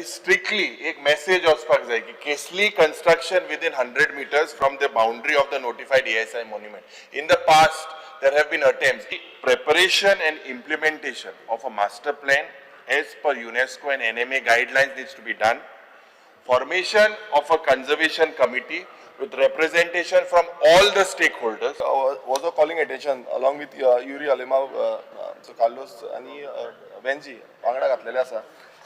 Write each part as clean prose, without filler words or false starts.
be strictly एक message वचपाक जाय की कसली construction within 100 meters from the boundary of the notified ASI monument. In the past there have been attempts. Preparation and implementation of a master plan as per UNESCO and NMA guidelines needs to be done. Formation of a conservation committee with representation from all the stakeholders. Was a calling attention along with Yuri Alemao, so Carlos आनी वेन्जी वांगडा घातलेले आसा.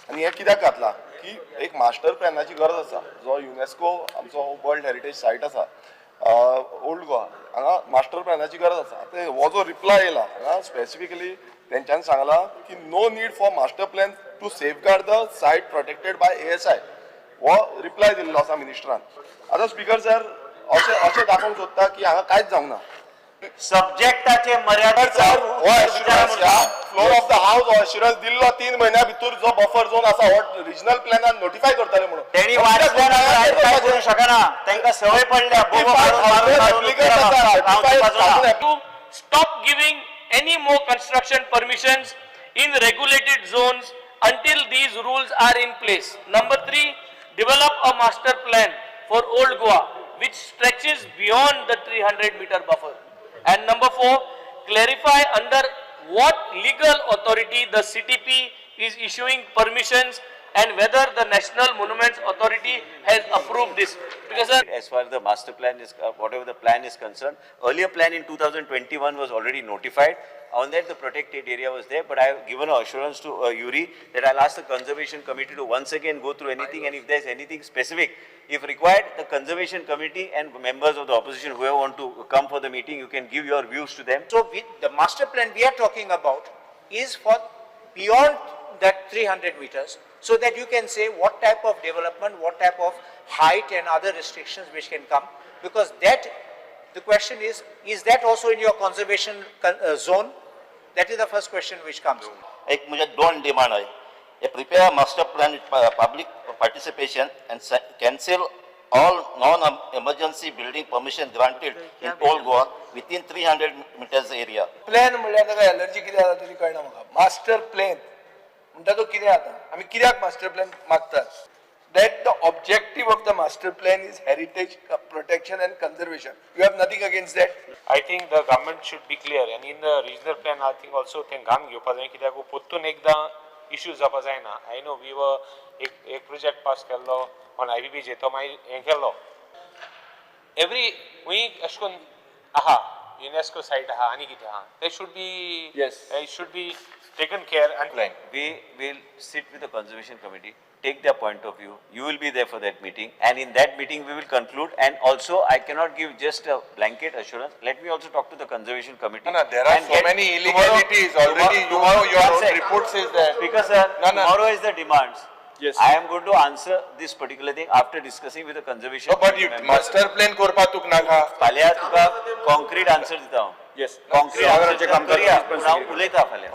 आनी हें कित्याक घातलां की एक मास्टर प्लॅनाची गरज आसा, जो युनेस्को आमचो वर्ल्ड हेरिटेज सायट आसा ओल्ड गोवा, हांगा मास्टर प्लॅनाची गरज आसा. आतां हो जो रिप्लाय येयला, हांगा स्पेसिफिकली तेंच्यांनी सांगलां की no need for master plan to safeguard the site protected by ASI. हो रिप्लाय दिल्लो आसा मिनिस्टरान. आतां स्पीकर सर, अशें अशें दाखोवंक सोदता की हांगा कांयच जावंक ना. सब्जेक्टाचे मर्यादित सर, हो एश्युरन्स ह्या फ्लोर ऑफ the house, हो एश्युरन्स दिल्लो, 3 म्हयन्या भितर जो बफर झोन आसा हो रिजनल प्लॅनान नोटिफाय करतले म्हणून. तेणी वाचल्या ना, काय करूंक शकना. तांकां संवय पडल्या बोबो मारून मारून मारून. Applicants. To stop giving any more construction permissions in regulated zones until these rules are in place. Number three, develop a master plan for Old Goa which stretches beyond the 300-meter buffer. And number four, clarify under what legal authority the CTP is issuing permissions and whether the National Monuments Authority has approved this. Because, sir, As far as the master plan is, whatever the plan is concerned, earlier plan in 2021 was already notified. On that, the protected area was there, but I have given an assurance to Yuri that I'll ask the conservation committee to once again go through anything, and if there's anything specific, if required, the conservation committee and members of the opposition, whoever want to come for the meeting, you can give your views to them. So the master plan we are talking about is for beyond that 300 meters, so that you can say what type of development, what type of height and other restrictions which can come. Because that, the question is that also in your conservation zone? That is the first question which comes. एक म्हणजे दोन demand आहे. A prepare master plan with public participation and cancel all non-emergency building permission granted in Old Goa within 300 meters area. Plan म्हणल्यार ताका allergy कितें जाता तरी कळना म्हाका. मास्टर प्लॅन म्हणटा तो कितें? आतां आमी कित्याक मास्टर प्लॅन मागतात? That the objective of the master plan is heritage protection and conservation. You have nothing against that. I think the government should be clear and in the regional plan, I think also तें घालून घेवपा जाय, कित्याक परतून एकदां issue जावपा जायना. I know we वर एक एक प्रोजेक्ट पास केल्लो ऑन आय बी पीचे, तो मागीर हें केल्लो. एवरी वीक अशें करून आहा, युनेस्को सायट आहा आनी कितें आहा, ते should be it should be taken care and Plan. We will sit with the conservation committee, take their point of view. You will be there for that meeting, and in that meeting we will conclude. And also, I cannot give just a blanket assurance. Let me also talk to the conservation committee. No, there are and so many tomorrow- illegalities already. You tomorrow, know, your one own sec. Report says that. Speaker sir, No. tomorrow is the demands. Yes. I am going to answer this particular thing after discussing with the conservation No, but you committee members. Master plan करपा तुका नाका. फाल्यां तुका concrete answer दिता हांव. Yes. Concrete answer करूया, पूण हांव उलयता फाल्यां.